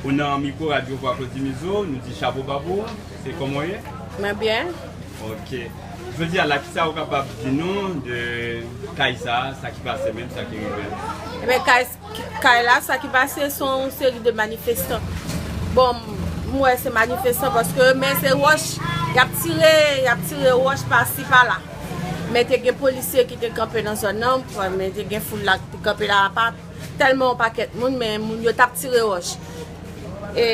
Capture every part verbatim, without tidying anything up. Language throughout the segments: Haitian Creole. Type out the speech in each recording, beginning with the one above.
Ou nan mikwo Radyo Vwa Claude Mizo, nou di chapo ba pou ou. Se kòman w ye? Mwen byen. Ok. Jodi a la, kisa ou kapab di nou de kay sa a, sa ki pase menm, sa ki rive? Ebyen, kay, kay la, sa ki pase, se yon seri de manifestan. Bon, m wè se manifestan paske, men se wòch, y ap tire, y ap tire wòch pasi pala. Men te gen polisye ki te kanpe nan zòn nan, men te gen foul la ki te kanpe la apa. Tèlman yon pakèt moun, men moun yo t ap tire wòch. E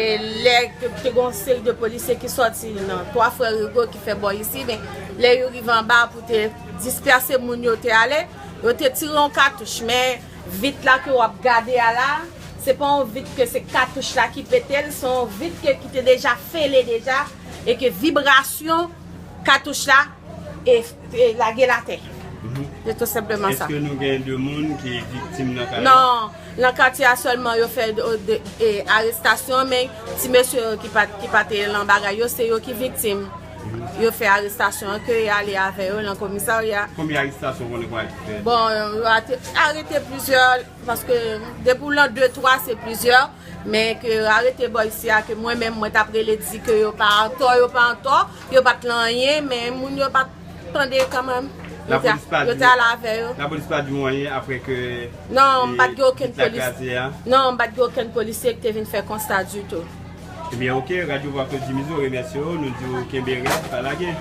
lè te gen yon seri de polisye ki sòti nan Twa Frè Rigo ki fè bò isi, men lè yo rive anba pou te dispèse moun yo te ale, yo te tire yon katouch, men vit la ke w ap gade a la, se pa yon vit ke se katouch la ki pete l, se yon vit ke ki te deja fele deja, e ke vibrasyon katouch la e, e lage l atè. Se tou senpleman sa. Èske nou gen de moun ki viktim nan kay la? Non, nan katye a sèlman yo fè de, de, e, arestasyon, men ti mesye yo ki pa, ki pa te lan bagay yo, se yo ki viktim. Yo fè arestasyon an, ke y ale avè yo nan komisarya. Konbyen arestasyon ou konnen ki fèt? Bon, yo ate-, arete plizyè, paske depi w lan de, twa, se plizyè. Men ke arete bò isi a, ke mwen menm, mwen t ap rele di ke yo pa antò, yo pa antò, yo pa t lan anyen, men moun yo pa t tande kanmenm. Yo te, Lapolis pa yo di, te ale avè yo. Lapolis pa di w anyen apre ke Non, m pa t gen e, okenn vit la polis. Kraze a? Non, m pa t gen okenn polisye ki te vin fè konsta ditou. Ebyen, ok, Radyo Vwa Claude Mizo remèsye w, nou di w kenbe rèd, pa lage.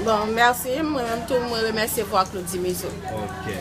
Bon, mèsi. Mwen menm tou, mwen remèsye Vwa Claude Mizo. Ok.